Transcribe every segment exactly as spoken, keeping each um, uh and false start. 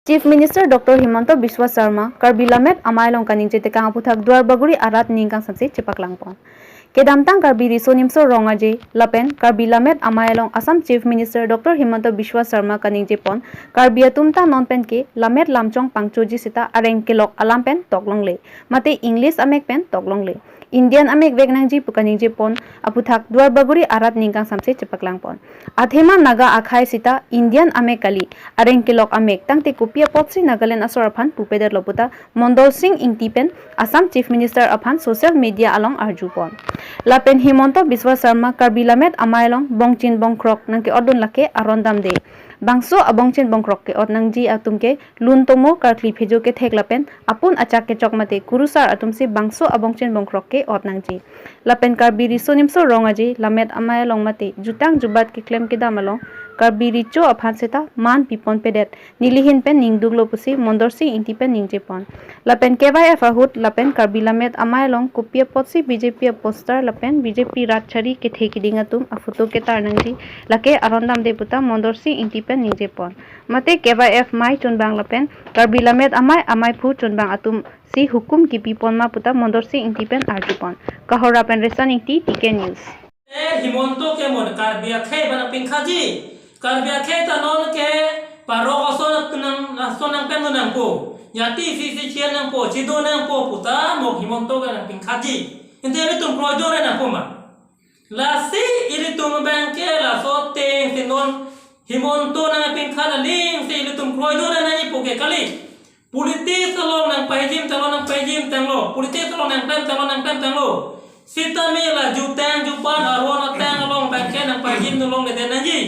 Chief Minister Doctor Himanta Biswa Sarma Karbi Lammet Amei along kaningje tekang aphuthak Duarbagori arat ningkangsamse chepaklangpon. Kedamtang Karbi Riso Nimso Rong Aje lapen Karbi Lammet Amei along Assam Chief Minister Doctor Himanta Biswa Sarma kaningjepon Karbi atum ta non penke lammet lamchong pangchoji seta areng kelok alam pen toklongle, mate English amek pen toklongle, Indian amek vek nangji pu kaningjepon aphuthak Duarbagori arat ningkangsamse chepaklangpon. Athema Naga akhei seta Indian amek kali, areng kelok amek, tangte kopi apotsi Nagaland asor aphan pupedetlo puta Mondol Singh Ingti pen Assam Chief Minister aphan social media along arjupon. Lapen Himanta Biswa Sarma Karbi Lammet Amei along bongchin bongkrok nangke-otdun lake aron damde. Bangso abongchin bongkrok ke-ot nangji atum ke lun tomo, karkli phejo kethek lapen apun achak kechok mate kurusar atumsi bangso abongchin bongkrok ke-ot nangji. Lapen Karbi Riso Nimso Rong Aje Lammet Amei along mate jutang jubat keklem kedam along Karbi Recho aphan seta man piponpedet neli ahin pen ningduklo pusi Mondol Singh Ingti pen ningjepon. Lapen K Y F ahut lapen Karbi Lammet Amei along kopi apotsi B J P aposter lapen B J P rat chari kethe kiding atum aphoto ketar nangji lake aron damde puta Mondol Singh Ingti pen ningjepon. Mate K Y F mei chunbang lapen Karbi Lammet Amei ameiphu chunbang atumsi hukum kipipon ma puta Mondol Singh Ingti pen arjupon. Kahora pen Resan Ingti, T K News. Eh, Himanta ke mon Karbi akhei aphan nangpingkhaji. Karbi akhei ta non ke parok ason nang, ason nangpengdun nangpo. Jati isi isi chien nangpo, chido nangpo puta mo Himanta ke nangpingkhaji. Ante ilitum kroidunre nangpo ma. Lasi ilitum abangke laso atengsi non Himanta nangpingkhat aling si ilitum kroidunre nangji pu ke kali. Politics along nangpahijim tanglo, nangpahijim tanglo. Politics along nangklem tanglo, nangklem tanglo. Sitame la jutang jubat aron ateng along abangke nangpahijimdun longledet nangji.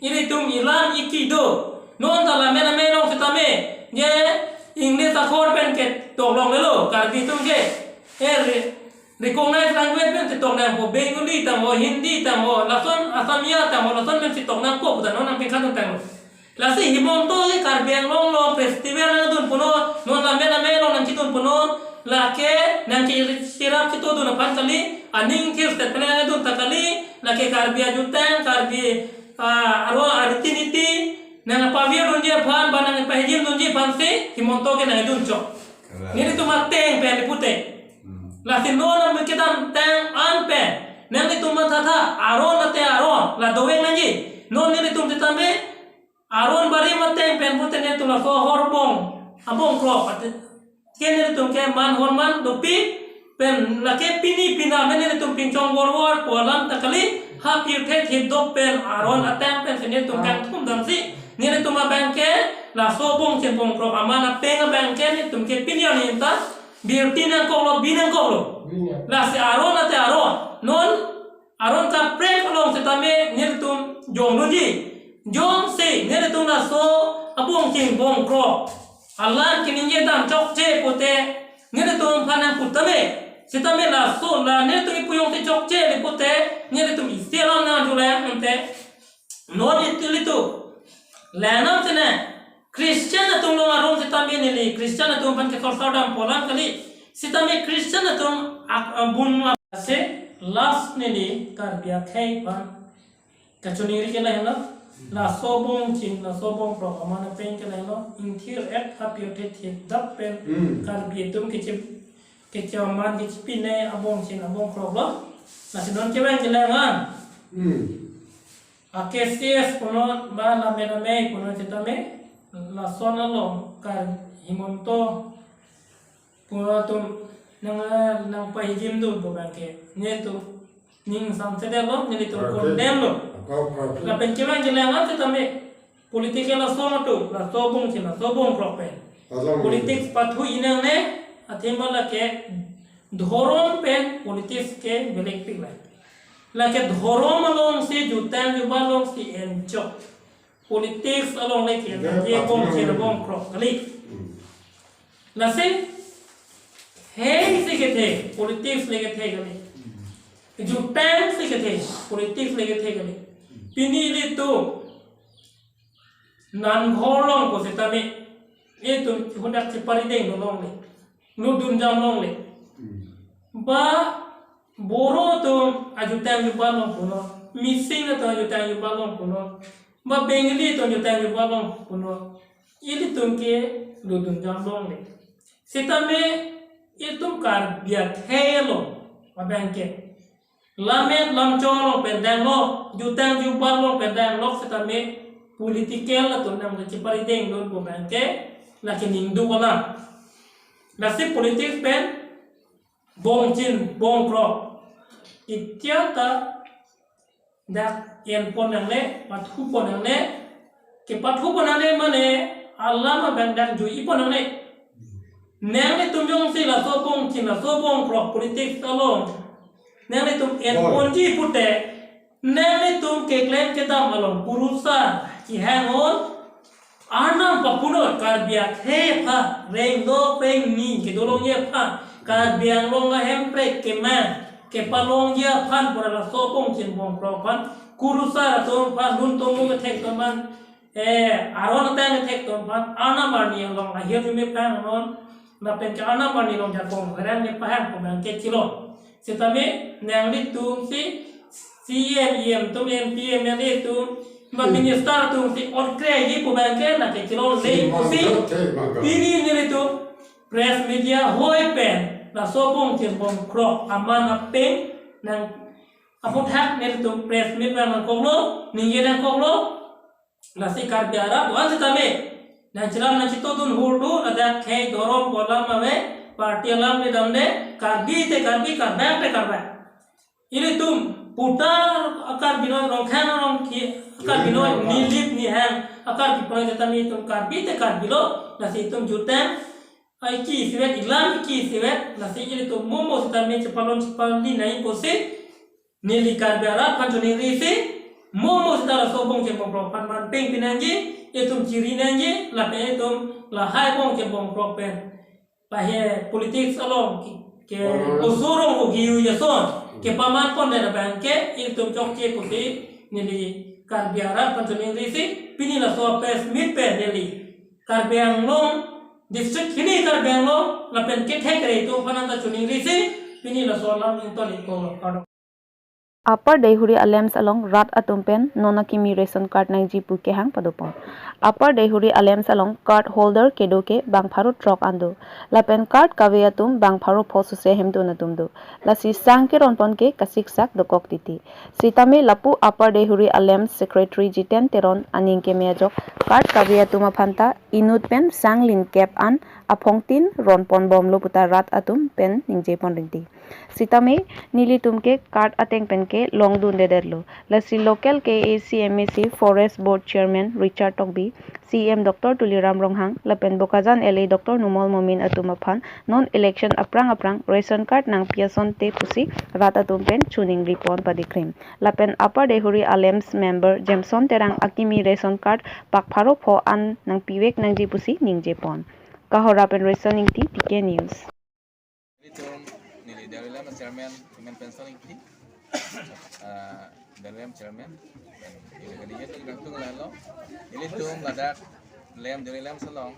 Ilitum ilam iki do. Non ta lammet amei along sitame je English akhor pen ke toklonglelo Karbi atum ke. Eh, re-, recognized language pen si tok nangpo, Bengali tangho, Hindi tangho, lason Asamiya tangho, lason pen si tok nangpo puta non nangpingkhatdun tanglo. Lasi Himanta ke Karbi Anglong along festival nangdun punon, non lammet amei along nangchedun punon, lake nangkechirap chetodun aphan kali, aning thirset pen nangdun ta kali, lake Karbi ajutang, Karbi, ah, aron ariti niti nangpavirdunji aphan, ba nangpahijimdunji aphansi Himanta ke nangdun chok. Nelitum ateng pen le pute. Hmm. Lasi non nang kedamtang an pen nanglitum mathatha, aron ate aron la dovek nangji. Non nelitum sitame aron barim ateng pen pute nelitum laso horbong, abongkrok ate ke nelitum ke man horman dopi pen lake pini pina pen nelitum pinchong vorvor pu alam ta kali, ha pirthe thip dop pen aron ateng pensi nelitum kangthum damsi nelitum abangke laso bongchin bongkrok aman apeng abangke nelitum ke pini arni ta birti nangkoklo, bi nangkoklo. Bi nang. Lasi aron ate aron. Non aron kaprek along sitame nelitum jongdunji. Jongsi nelitum laso abongchin bongkrok alam keningje dam chokche pute nelitum aphan nangpu tame. Sitame laso la nelitum ipu jongsi chokche le pute nelitum isi alam nangjulang ante. Non ilitum. Langnam sene. Christian atum along aron sitame neli Christian atum aphan ke sorsa dam pu alam kali. Sitame Christian atum ak-, abun ma-, se last neli Karbi akhei aphan kachiningri ke lahenlo. Laso bongchin, laso bongkrok aman apeng ke lahenlo. Ingthir-et ha pirthe thip dap pen. Hmm. Karbi atum kechip, kechaman kechipine abongchin abongkrok lo. Lasi non kevang ke lang an. Hmm. A K C S punon ba lammet amei punon sitame lason along Kar Himanta pu atum nang, nangpahijimdun pu abangke nelitum ning samsedetlo, nelitum condemn lo. Lapen kevang ke lang an sitame political asong atum laso bongchin laso bongkrok pen politics pathu inangne, athema lake dhorom pen politics ke belek pik lai. Lake dhorom alongsi jutang jubat alongsi enchok. Politics along lake je pathu bongchin bongkrok kali. Hmm. Lasi hei si kethe politics le kethe kali. Jutang si kethe politics le kethe kali. Pini ilitum nanghor along ko sitame itum hadak cheparideng longle. Ludun jam longle. Hmm. Ba Boro atum ajutang jubat long punon, Mising atum ajutang jubat long punon, ba Bengali atum ajutang jubat long punon. ilitum ke ludun jam longle. Sitame itum Karbi akhei along abang ke lammet lamchong along pen dang lo, jutang jubat along pen dang lo, sitame political atum nang ke chipari dengdun pu abang ke lake ningduk alam. Lasi politics pen bongchin bongkrok itia ta dak enpon nangne, pathupon nangne, kepathu pon nangne mane alam abang dak jui pon nangne. Nanglitum jongsi laso bongchin, laso bongkrok politics along nanglitum enponji pute, nanglitum keklem kedam along kurusar kehang on, Arnam papunoi Karbi akhei aphan, reng do reng ni kedolongji aphan, Karbi Anglong ahem prek kemang kepalongji aphan, pura laso bongchin bongkrok aphan, kurusar atum aphan, lun tong lun kethek atum aphan, eh, aron ateng kethek atum aphan, Arnam arni along ahir jume pang non, lapen ke Arnam arni along jakong rang ne pahang pu abang ke chilon. Sitame nanglitum si C M, E M atum, M P, M L A atum, ma Hmm. minister atum si otkre ji pu abang ke lake chilon le Chilon pusi. Otkre mangga. Pini nelitum press media hoi pen laso bongchin bongkrok aman apeng nang aphuthak nelitum press meet nangkoklo, ningje nangkoklo. Lasi Karbi arat do-an sitame nangcheram nangchetodun hurdu, ladak khei dorom kolam ave, party alam le damde, Karbi te Karbi, Karbak te Karbak. Ilitum puta akar binoi, Rongkhang Rongkhi akar binoi, Rongkhang. Nilip nihang akar binoi, sitame itum Karbi te Karbi lo. Lasi itum jutang aiki isivet, ilam iki isivet, lasi ilitum momo sitame chepalon chepali nai pusi neli Karbi arat aphan choningri si, momo sita laso bongchin bongkrok aphan man peng pinangji, itum chiri nangji, lapen itum lahai bongchin bongkrok pen, lahai politics along ke, ke Orang. Osorong ugi uyason kepaman pon dan abang ke itum chokche pusi neli Karbi arat aphan choningri si, pini laso press meet pen neli Karbi Anglong district hini Karbi Anglong lapen kethek re itum aphan anta choningri si, pini laso alam ington iklo. Upper Deihori a-LAMPS along rat atum pen non akimi ration card nangji pu kehang padopon. Upper Deihori a-LAMPS along card holder kedo ke bang pharo throk an do. Lapen card kave atum bang pharo pho suse hemtun atum do. Lasi sang keronpon ke kasiksak dokok titi. Sitame lapu Upper Deihori a-LAMPS secretary Jiten Teron aning keme ajok card kave atum aphan ta inut pen sang lin kep an aphongtin ronpon bomlo puta rat atum pen ningjepon rinti. Sitame nelitum ke card ateng pen ke longdundedetlo. Lasi local K A A C M A C Forest Board Chairman Richard Tokbi, C E M Doctor Tuliram Ronghang, lapen Bokajan L A Doctor Numal Momin atum aphan non election aphrang aphrang ration card nangpi asonte pusi rat atum pen choningripon padikrim. Lapen Upper Deihori a-LAMPS member Jameson Terang akimi ration card pak pharo pho an nangpivek nangji pusi ningjepon. Kahora pen Reson Ingti, T K News. Ilitum, neli Deihori LAMPS chairman, Kumen Pensol Ingti. Ah, Deihori LAMPS chairman. Neli kali ya tu gantung lalo. Ilitum ladak LAMPS, Deihori LAMPS along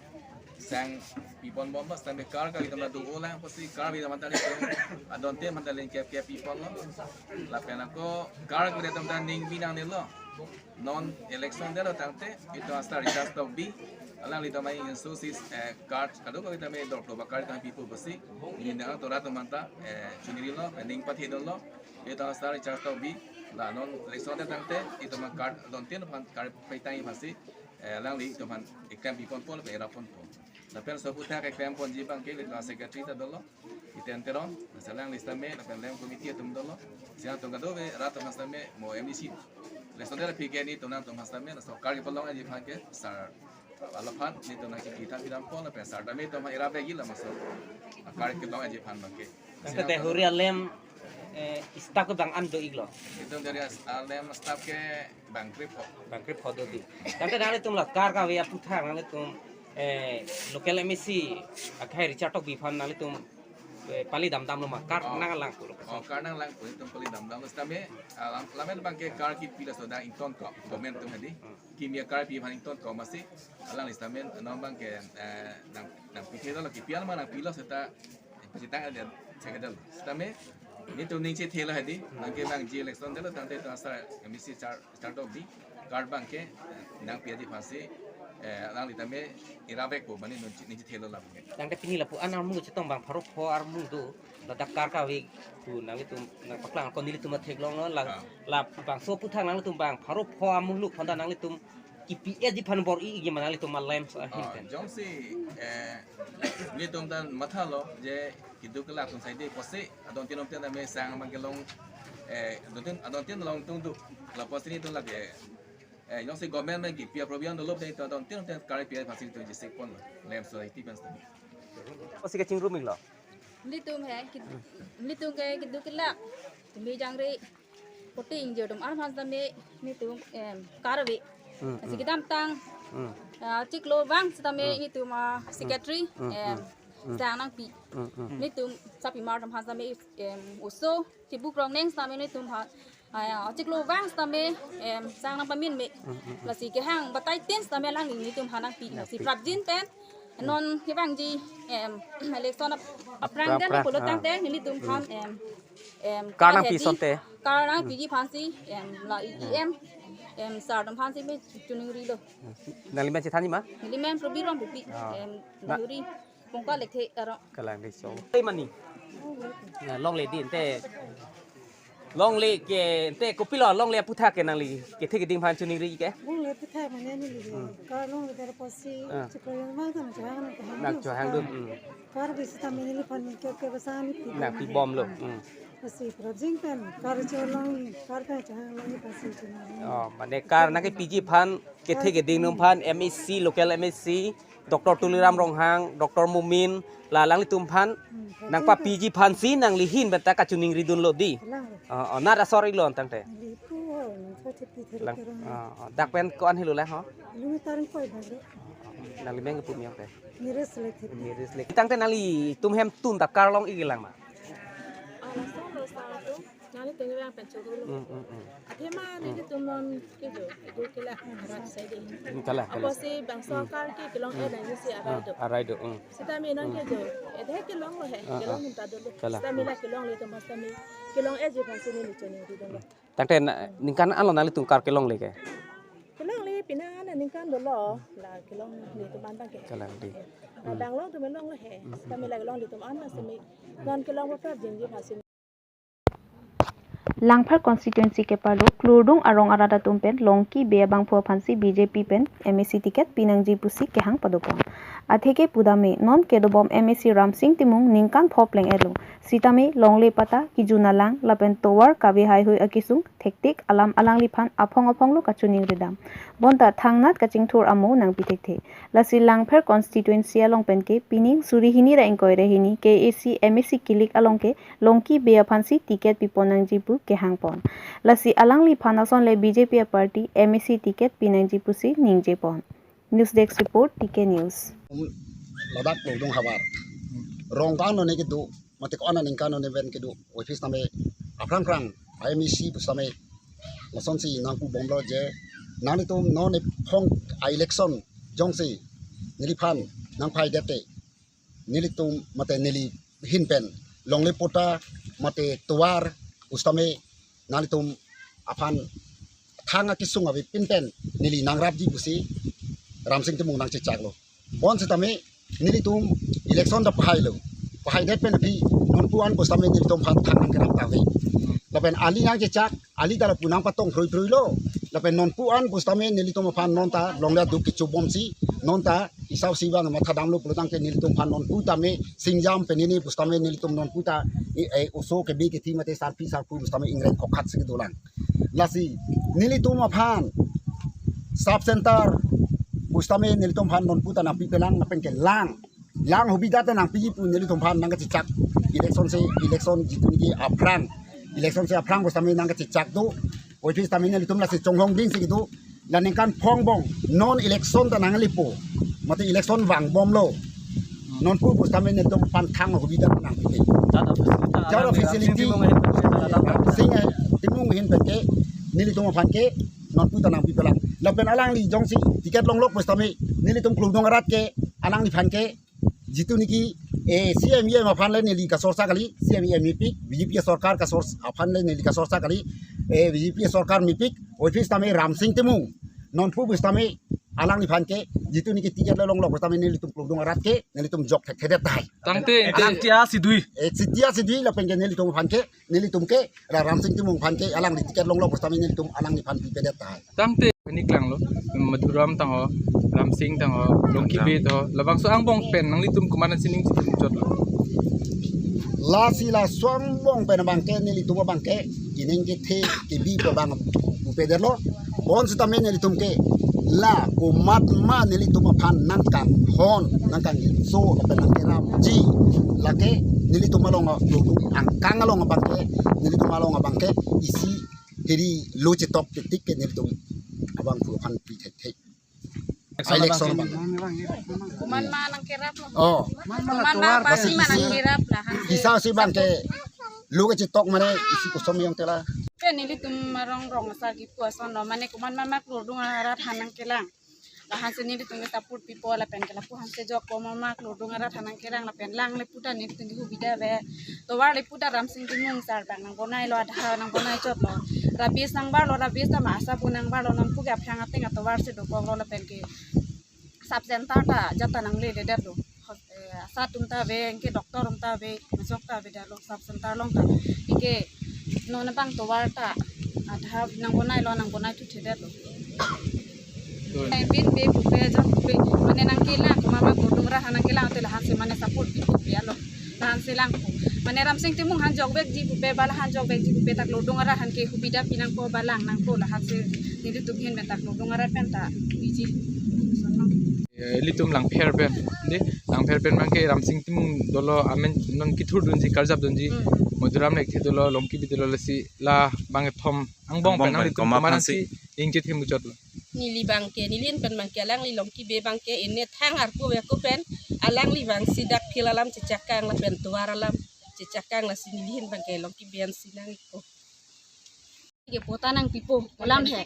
sang pipon bom bas, tapi card kave atum ta do-o lang pusi card kave atum ta ilitum adonte atum ta lin kep kep piponlo. Lapen ako card kave atum ta ning binangnelo. Non election delo tangte itum a-star Richard Tokbi, alanglitum ai insusis, eh, card kadokave tame doklo ba card kami pipo pusi, neli nang tora atum anta, eh, choningrilo, pen ning pathedunlo, itum a-star Richard Tokbi, la non election delo tangte itum card adonte aphan card paitang aphansi, eh, alanglitum aphan eklem piponpo, pen eraponpo. Lapen laso aphuthak eklem ponji abang ke ilitum a-secretary ta dolo, Jiten Teron, lasi alangli sitame, lapen LAMPS committee atum dolo, siang atum kadokave rat atum sitame, mo M D C. Election delo aphi ke nelitum nangtum sitame, laso card kepalongji aphan ke, sir, alaphan, nelitum nangkitha pidampo, lapen sir tame itum era begi la maso, card kelongji aphan abang ke. Tangte Deihori a-LAMPS, eh, staff ke bang an do-iklo? Itum Deihori a-LAMPS staff ke bang krepho. Bang krepho do di. Tangte nanglitum la card kave aphuthak nanglitum, eh, local M A C akhai Richard Tokbi aphan nanglitum, eh, pali damdamlo ma card Oh. nanglang pulo. Oh, card nanglang pu itum pali damdamlo sitame, ah, lam, lammet abang ke card kipilo, so dang ingtonkok, government atum hedi. Hmm. Kimi a-card pi aphan ingtonkok amatsi, alangli sitame, non abang ke, eh, nang, nangpithelo, kipi an ma nangpilo seta, pachethang adet chekadelo. Sitame, nelitum ning chethelo hedi, abang ke bang ji election delo tangte itum a-star M A C Richard, Richard Tokbi, card abang ke, eh, nangpiji aphansi, Eh, alangli tame ira vekpo, mane non chi, ningje thelo lapu ke. Tangte pini lapu-an armu chetong bang pharo pho armu do, ladak kar kave pu nanglitum nangpaklang ko nelitum theklonglo la, Ah. labangso aphuthak nanglitum bang pharo pho amuluk aphan ta nanglitum K P S ji aphan bor-i igi ma nanglitum malem so ahin Ah, pen. Jongsi, eh, nelitum ta mathalo je keduk kelak atum saide pusi adon tin om tin tame sang abang kelong, eh, adon tin, adon tin along tung duk, lapusi nelitum lake, eh, jongsi government abang kipi a-provision dolo pen to adon tin om tin kar pi aphansi nelitum jisik pon, lem so iti pen sta. Pusi kachingrum iklo. Nelitum he, ki-, nelitum ke keduk kelak, tumi jangre, puting je dum arman tame nelitum, em, kar ave. Hmm, Asi hmm. kedamtang, Hmm. ah, chiklo vang setame Hmm. nelitum, ah, secretary, Hmm, em, hmm. sang nangpi. Hmm, hmm. Nelitum sapimar dum aphan tame, em, oso, chibuk rong neng setame nelitum aphan, ah, ya, chiklo vang setame, em, sang nangpamin me. Hmm, hmm, hmm. Lasi kehang batai tin setame alangli nelitum aphan nangpi. Lasi Nangpi. prapjin pen, non kevangji, em, election ap-, aphrang Aphrang, den aphrang, pulo ah. tangte nelitum aphan, em, em, Kar nangpi hedi, asonte. kar nangpiji aphansi, em, la E M, em, sir dum aphansi me chuningrilo. Nangli men chethanji ma? Neli men Ruby Rongpipi, Ah. em, Na- Nahuri, Pongka Lekthe arong. Kalangli so. Hey mani. Na longle di ante. Longle ke ante kopilo longle aphuthak ke nangli kethe keding aphan chuningri ke? Longle aphuthak mane neli Hmm. kar longle dar pusi Ah. chiklo vang tame chehang nang Nang chehang dun. Hmm. Kar ave setame neliphan ke ke basa ni pi Nangpi bomlo. Hmm. Pusi prapjin pen kar cholong kar pen chehang long ni pusi chuningri. Oh, mane kar nangkepiji aphan kethe keding atum aphan M A C, local M A C, Doctor Tuliram Ronghang, Doctor Momin, la alanglitum aphan Hmm, nangpapiji aphansi nangli ahin pen ta kachuningri dunlo di. Lang. Oh, oh, nat asor iklo tangte. Neli pu ho, nang sa chepi theri Lang. kerang. Oh, oh, dak pen ko-an helo lang ho? Kilometer koi bang. Nangli men kepu miang te. Miris lek thepi. Miris lek. Tangte nanglitum hem tun ta kar long iklang ma? Ah, langsung lo sa tu. Nanglitum yang pen churu lo. Hmm, hmm, hmm. Athema nelitum non ke jo, keduk kelak arat saide. Hmm, kalang, kalang. Apotsi bangso Hmm. kar ke kelong Hmm. eh dan si Ah, arai do. arai do. Hmm. Setame non ke jo, eh deh kelong lo he, Ah, kelong ah. minta dolo. Kalang. Setame la kelongle atum setame kelong eh ji aphansi neli chuningri dunlo. Tangte na, ningkan an lo nanglitum kar kelongle ke? Kelongle pini an ningkan dolo, la kelongle atum an abang ke. Kalang di. Na Hmm. dang long atum longlo he. Hmm. Setame la kelongle atum an setame non kelong prapjin ji aphansi. Langpher constituency keparlo Klurdung arong arat atum pen Longki Bey abangphu aphansi B J P pen M A C ticket pinangji pusi kehang padopon. Atheke pudame non kedobom M A C Ramsing Timung ningkan pho pleng-etlo. Setame longle patta, kejun alang lapen tovar kave haihui akesung thektik alam alangliphan aphong aphonglo kachuningri dam. Bonta thangnat kachingthur amo nangpi thekthe. Lasi Langpher constituency along penke pining suri hini ra ingkoi ra hini K A A C M A C kilik along ke Longki Bey aphansi ticket pipon nangji pu kehangpon. Lasi alangliphan asonle B J P aparty M A C ticket pinangji pusi ningjepon. News Desk Report, T K News. Ladak Klurdung havar. Rongkang non ke do, mate ko-an aningkan non pen kedo, office tame aphrang phrang, I M E C pu tame, lasonsi nangpu bomlo je, nanglitum non ephong a-election jongsi neliphan nangphaidette, nelitum mate neli ahin pen longle patta mate tovar pu tame nanglitum aphan thang akesung avepin pen neli nangrapji pusi Ramsing Timung nangchechaklo. Bonsitame nelitum election ta pahailo. Pahaidet pen aphi nonpu an pu tame nelitum aphan thang nangkerap ta ave. Lapen ali nangchechak, ali ta lapu nangpatong phrui phruilo. Lapen nonpu an pu tame nelitum aphan non ta longle aduk kechobomsi, non ta isau sivan mathadamlo pulo tangte nelitum aphan nonpu tame singjam penini pu tame nelitum nonpu ta i, e, oso kebe kethi mate sarpi sarpo pu tame ingreng khokhat si kedolang. Lasi nelitum aphan sub center pu tame nelitum aphan nonpu ta nangpipelang, lapen ke lang, lang hubida ta nangpiji pu nelitum aphan nangkachechak. Election si, election jitu niki aphrang, election si aphrang pu tame nangkachechak do. Office tame nelitum lasi chonghong ding si kedo. La ningkan phongbong non election ta nanglipo, mate election vangbomlo, nonpu pu tame nelitum aphan thang hubida ta nangpite. Jat office ta Jat alam office Ramsing liti. Timung ahin pen ke, Sing, eh, Timung ahin pen ke nelitum aphan ke nonpu ta nangpipelang. Lapen alangli jongsi ticket longlok pu tame nelitum Klurdung arat ke alangliphan ke jitu niki, eh, C M E M aphan le neli kasorsa kali, C M E M mepik, B J P sorkar kasor aphan le neli kasorsa kali, eh, B J P sorkar mepik, office tame Ramsing Timung, nonpu pu tame alangliphan ke Jitu niki ticket lo longlok, pertama nelitum klodung arat ke nelitum jok thekthedet tahai. Tangte, tangte. Alang tia si dui. Eh, si tia si dui lapen ke nelitum aphan ke, nelitum ke, Ra Ramsing Timung aphan ke, alangli ticket longlok, pertama nelitum alangliphan pipedet tahai. Tangte, ini klanglo, Madhuram tangho, Ramsing tangho, Longki Bey tangho, labangso angbong pen nanglitum komatne sining chitum chotlo. Lasi laso angbong pen abang ke nelitum abang ke ining kethe kebi pu abang pupedetlo. Bonsitame nelitum ke la komat ma nelitum aphan nangkanghon, nangkangjinso lapen nangkerapji, lake nelitum along klodung angkang along abang ke, nelitum along abang ke isi heri lo chetok titik ke nelitum abangphu aphan pi thekthek. Election abang. Komat ma nangkeraplo. Oh. Komat ma party ma nangkerap lahan ke. Bisa si abang ke lo kechetok mane isi kosom yong tela. Ke nelitum arong rong asar kipu ason lo, mane komat ma ma klodung arat han nangkelang. Lahan si nelitum ke support pipo lapen ke lapu han si jokpo, ma ma klodung arat han nangkelang lapen lang le puta nelitum ke hubida ave. Tovar le puta Ramsing Timung sar abang nangbonai lo, adha nangbonai chotlo. Rabies nangbarlo, rabies ta ma asa pu nangbarlo, nonpu ke aphrang ateng atovar si dokoklo lapen ke sub center ta jat ta nangleledet lo. Hos-, eh, asa atum ta ave, anke doctor atum ta ave, majok ta avedetlo sub center along ta. Anke non abang tovar ta adha nangbonai lo, nangbonai thuthedet lo. Doi. Nai bin be pupe jok pupe. Mane nangkelang, komat ma klodung arat han nangkelang te lahan si mane support pipo pu alo. Lahan si langpo. Mane Ramsing Timung han jokvekji pupe, ba lahan jokvekji pupe ta klodung arat han ke hubida pi nangpo, ba lang nangpo, lahan si nelitum ahin pen ta klodung arat pen ta piji. Sono. Eh, ilitum Langpher pen. Dei, Langpher pen abang ke Ramsing Timung dolo, amen non kethurdunji, karjapdunji. Hmm. Madhuram Lekthe dolo, Longki Bey dolo, lasi labang kethom angbong pen nanglitum komat aphan si ning chethe muchotlo. Neli abang ke, neli ahin pen abang ke, alangli Longki Bey abang ke, ene thang arpu ave ako pen, alangli abang si dak field alam chechakang lapen tovar alam chechakang, lasi neli ahin abang ke Longki Bey an si nang-ikpo. Ke pota nangpipo, pu alam he.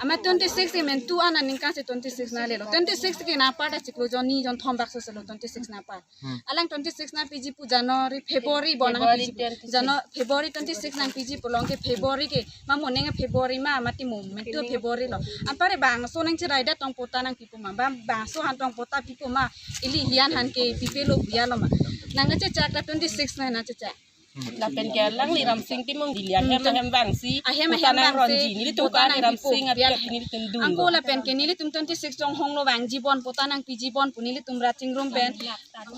Amat twenty six ke men tu an aningkan si twenty six nanglelo. Twenty six ke nangpar ta chiklo jon ni jon thom bak soselo twenty six nangpar. Hmm. Alang twenty six nangpiji pu January, February bo nangpiji pu. February twenty six. Janu-, February twenty six nangpiji pu, long ke February ke. Ma moning February ma, mati mo, men tu February lo. Anpar bangso nangcheraida tong pota nangpipo ma. Bang, bangso han tong pota pipo ma. Ili hian han ke pipelo pu alo ma. Nangkachechak ta twenty six nang nangchechak. Hmm. Lapen ke alangli Ramsing Timung dili ahem, hmm, ahem abang si. Ahem, pota ahem abang si. Nangronji. Nelitum pota nangpipo. Nelitum ka Ramsing, ya, api nelitum dun. Angko lapen ke nelitum twenty six jonghong lo vangji bon, pota nangpiji bon pu nelitum rat chingrum pen.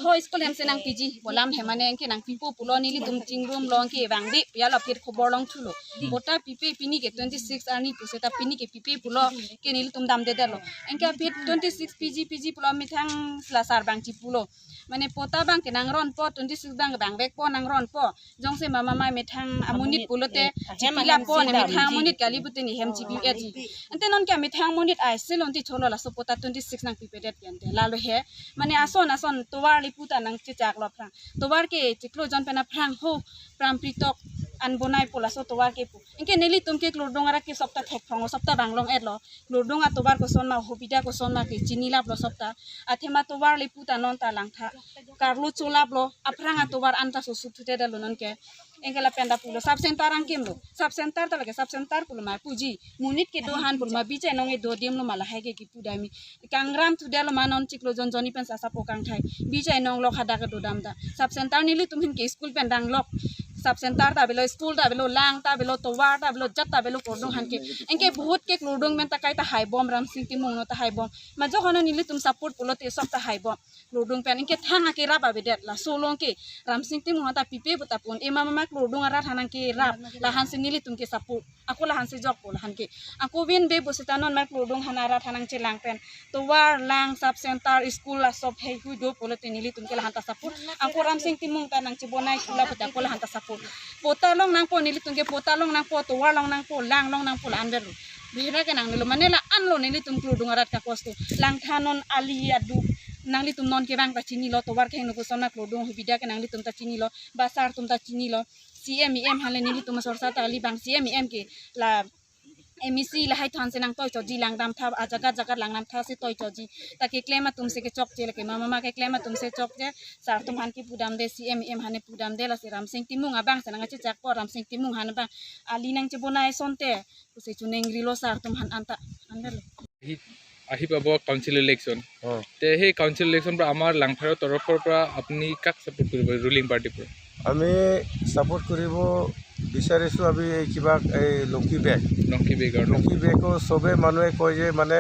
Ho school hem si nangpiji, pu alam he mane anke nangpipo pulo, nelitum chingrum lo anke vangdi, ya lo aphi khobor longthulo. Pota pipe pini ke twenty six arni pu seta pini ke pipe pulo, ke nelitum damdedetlo. Anke aphi twenty six piji piji pulo, methang la sar abang chipulo. Mane pota abang ke nangronpo, twenty six abang vangvekpo, nangronpo. Jongsi mama ma methang amonit pulote, eh, ahem chipila ahem po, si ne dam methang ji. Amonit kali pute ne hem chipi-etji. Ante non ke methang amonit ai silon ti cholo, laso pota twenty six nangpipedet ante. Lalo he, mane ason ason tovar le puta nangchechaklo aphrang. Tovar ke chiklo jon pen aphrang ho, Prampritok an bonaipo laso tovar ke pu. Anke nelitum ke klodung arat ke sopta thekthong, sopta bang long-etlo. Klodung atovar koson ma, hubida koson ma ke chinilaplo sopta. Athema tovar le puta non ta langtha karlu cholaplo, aphrang atovar an ta sosu thuthedetlo non ke. Anke lapen ta pulo sub center angkimlo. Sub center ta lake sub center pulo ma puji. Monit kedo han pulo ma, bijai nong edo adim lo ma, lahai ke kipu dami. Kangram thudetlo ma non chiklo jon jon ni pen sa sapo kangthai. Bijai nong lok hadak kedo dam ta. Sub center nelitum ahin ke school pen danglok. Sub center ta avelo, school ta avelo, lang ta avelo, tovar ta avelo, jat ta avelo, klodung han ke. Anke bahut ke klodung pen ta kaita haibom, Ramsing Timung no ta haibom. Majok hono nelitum support pulote sopta haibom. Klodung pen anke thang akerap avedet, laso along ke Ramsing Timung ta pipe puta pon. Ema mama klodung arat han nangkerap, lahan si nelitum ke support. Ako lahan si jokpo lahan ke. Ako vin be bo seta non ma klodung han arat han nangchelang pen. Tovar, lang, sub center, school la sop heihui do pulote nelitum ke lahan ta support. Ako Ramsing Timung ta nangchebonai kula pute ako lahan ta support. Pota long nangpo nelitum ke, pota long nangpo, tovar long nangpo, lang long nangpo, la-an avelo. Bihira ke nangnelo, mane la-an lo nelitum klodung arat kakosto. Langtha non ali adu nanglitum non kevang ta chinilo, tovar kehingno koson ma klodung, hubida ke nanglitum ta chinilo, ba sar atum ta chinilo. C M, E M han le nelitum asor sa ta kali, bang C M, E M ke la M E C lahai than si nangtoi choji, lang damtha, ajaga jaga lang damtha si toi choji. Ta keklem atum si kechokche, lake mama ma keklem atum si chokche. Sar atum han kipu damde, C M, E M han kipu damde, lasi Ramsing Timung abang si nangkachechakpo, Ramsing Timung han abang ali nangchebonai asonte pusi chuning rilo sar atum han anta. Anta lo. Hi, আহি পাব council election. অ। তে সেই council election পৰা আমাৰ লাংফাৰৰ তৰফৰ পৰা আপুনি কাক ছাপোৰ্ট কৰিব, ৰুলিং পাৰ্টিৰ পৰা? আমি ছাপোৰ্ট কৰিব বিচাৰিছো আমি এই কিবা এই লংকি বেক। লংকি বেগৰ। লংকি বেগক চবে মানুহে কয় যে মানে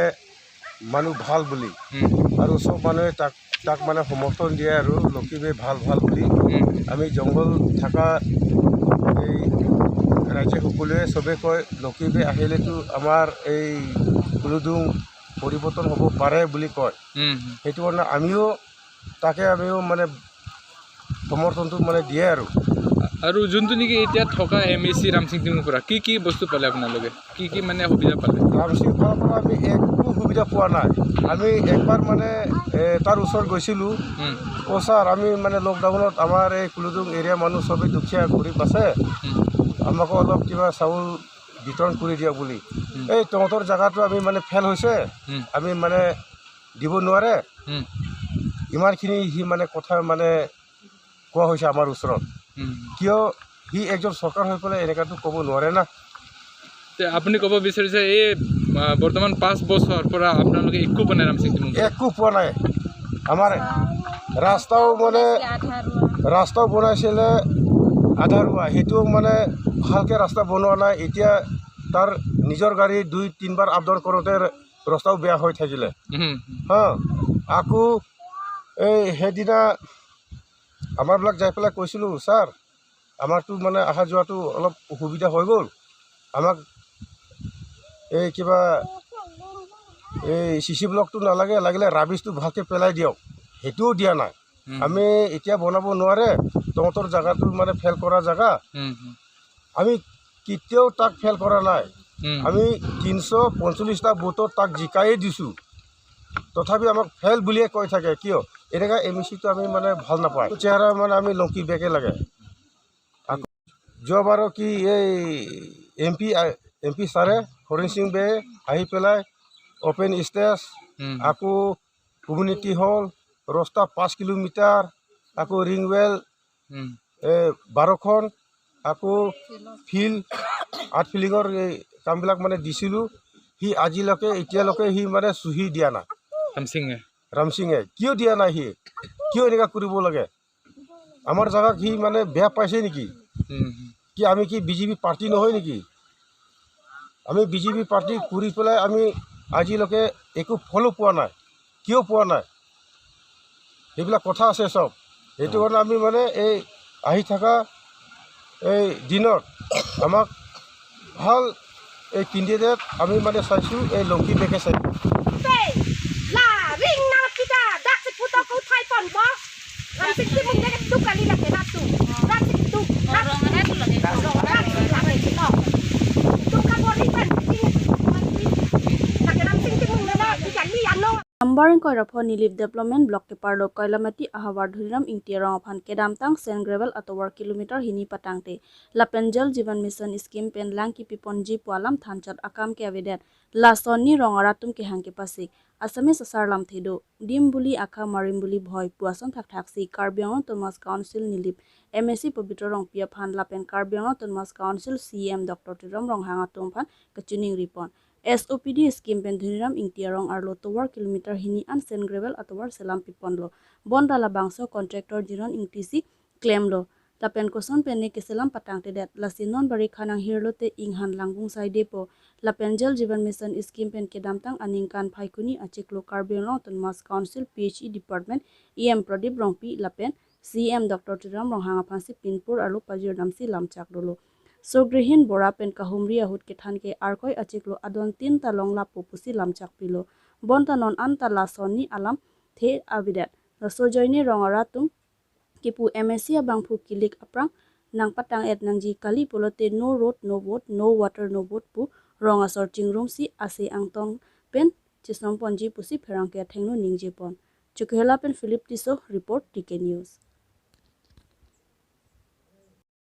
মানুহ ভাল বুলি। উম। আৰু চব মানুহে তাক, তাক মানে সমৰ্থন দিয়ে আৰু লংকি বেগ ভাল ভাল বুলি। উম। আমি জংঘল থকা এই ৰাইজে সকলোৱে চবে কয় লংকি বেগ আহিলেতো আমাৰ এই কুলুদুং পৰিৱৰ্তন হ'ব পাৰে বুলি কয়। উম, উম। সেইটো কাৰণে আমিও তাকে আমিও মানে সমৰ্থনটো মানে দিয়ে আৰু। আৰু যোনটো নেকি এতিয়া থকা এম এ চি ৰামসিং টিংখুৰ পৰা কি কি বস্তু পালে আপোনালোকে? কি কি মানে সুবিধা পালে? ৰামসিং টিংখুৰ পৰা আমি একো সুবিধা পোৱা নাই। আমি একবাৰ মানে, এ, তাৰ ওচৰত গৈছিলো। উম। "অ ছাৰ, আমি মানে লকডাউনত আমাৰ এই কুলুদুং এৰিয়া মানুহ চবেই দুখীয়া গৰীব আছে, উম। আমাকো অলপ কিবা চাউল বিতৰণ কৰি দিয়া" বুলি। উম। "এই তহঁতৰ জেগাতো আমি মানে ফেইল হৈছে, উম। আমি মানে দিব নোৱাৰে।" উম। ইমানখিনি সি মানে কথা মানে কোৱা হৈছে আমাৰ ওচৰত। উম। কিয় সি একজন চৰকাৰ হৈ পেলাই এনেকুৱাতো ক'ব নোৱাৰে না। তে আপুনি ক'ব বিচাৰিছে এই, আহ, বৰ্তমান পাঁচ বছৰ পৰা আপোনালোকে একো পোৱা নাই ৰামসিং টিংখুৰ? একো পোৱা নাই। আমাৰ ৰাস্তাও মানে, ৰাস্তাও বনাইছিলে আধা ৰোৱা, সেইটো মানে ভালকে ৰাস্তা বনোৱা নাই। এতিয়া তাৰ নিজৰ গাড়ী দুই তিনিবাৰ আপ ডাউন কৰোঁতে ৰাস্তাও বেয়া হৈ থাকিলে। উম। হা, আকৌ এই সেইদিনা আমাৰবিলাক যাই পেলাই কৈছিলো, "ছাৰ, আমাৰতো মানে অহা যোৱাটো অলপ অসুবিধা হৈ গ'ল, আমাক এই কিবা এই চি চি ব্লকটো নালাগে, লাগিলে ৰাবিছটো ভালকে পেলাই দিয়ক", সেইটোও দিয়া নাই। উম। আমি এতিয়া বনাব নোৱাৰে, তহঁতৰ জেগাটো মানে ফেইল কৰা জেগা। উম, উম। আমি কেতিয়াও তাক ফেইল কৰা নাই। উম। আমি তিনিশ পঞ্চল্লিছটা ভোটত তাক জিকায়ে দিছো, তথাপি আমাক ফেইল বুলিয়ে কৈ থাকে। কিয়? এনেকা এম এ চিটো আমি মানে ভাল নাপায়। চেহাৰা মানে আমি লংকি বেগে লাগে। আকৌ যোৱাবাৰো কি এই এম পি, এম পি ছাৰে, হৰিণ সিং বে আহি পেলাই অপেন ষ্টেজ, উম। আকৌ কমিউনিটি হল, ৰাস্তা পাঁচ কিলোমিটাৰ, আকৌ ৰিং ৱেল, উম। এ, বাৰখন, আকৌ ফিল্ড, আউটফিল্ডিঙৰ এই কামবিলাক মানে দিছিলো। সি আজিলৈকে, এতিয়ালৈকে সি মানে চুহি দিয়া নাই। ৰামসিঙে? ৰামসিঙে। কিয় দিয়া নাই সি? কিয় এনেকা কৰিব লাগে? আমাৰ জেগাক সি মানে বেয়া পাইছে নেকি? উম। কি আমি কি বি জে পি পাৰ্টি নহয় নেকি? আমি বি জে পি পাৰ্টি কৰি পেলাই আমি আজিলৈকে একো ফলো পোৱা নাই। কিয় পোৱা নাই? সেইবিলাক কথা আছে চব। সেইটো কাৰণে আমি মানে এই আহি থকা এই দিনত আমাক ভাল এই কেণ্ডিডেট আমি মানে চাইছো, এই লংকি বেগে চাইছো। Pe, la ring na kita, dak si puto ko thai pon bo. Ram sik si mung dek tu kali lagi ratu. Ram sik tu, ram sik tu, ram sik tu, ram sik tu. Tu ka bori pan sik si, lagi ram sik si mung dek na, di kali ano. Number ingkoi ra pho Nilip Development Block keparlo Koilamati ahavar Dhoniram Ingti arong aphan kedamtang sand gravel atovar kilometer hini patangte. Lapen Jal Jeevan Mission Scheme pen lang kipiponji pu alam thanchot akam ke avedet. Lason ni rong arat atum kehang kepasik. Assamese asar lamthe do. Dim buli akha marim buli bhoi pu ason thakthak si Karbi Anglong Autonomous Council Nilip M A C Pabitra Rongpi aphan lapen Karbi Anglong Autonomous Council C E M Doctor Tuliram Ronghang atum aphan kachiningri pon. S O P D scheme pen Dhoniram Ingti arong arlo tovar kilometer hini an sand gravel atovar selam piponlo. Bonta labangso contractor Jiron Ingti si klemlo. Lapen koson pen ne keselam patangtedet. Lasi non bari khanang hirlo te inghan langbung saidepo. Lapen Jal Jeevan Mission Scheme pen kedamtang aningkan Phaikuni achiklo Karbi Anglong Autonomous Council P H E Department E M Pradip Rongpi lapen C E M Doctor Tuliram Ronghang aphansi pinpur arlo pajir damsi lamchak dolo. Surgrehin Bora pen kahumri ahut kethan ke Arkoi achiklo adon tin ta long lapo pusi lamchak pilo. Bonta non anta lason ni alamthe avedet. Laso ajoine rong arat atum kipu M A C abangphu kilik aphrang nangpatang-et nangji kali pulote no road no vote, no water no vote pu rong asor chingrumsi ase angtong pen chisomponji pusi pherangke athengno ningjepon. Chokihola pen Philip Tisso report, T K News.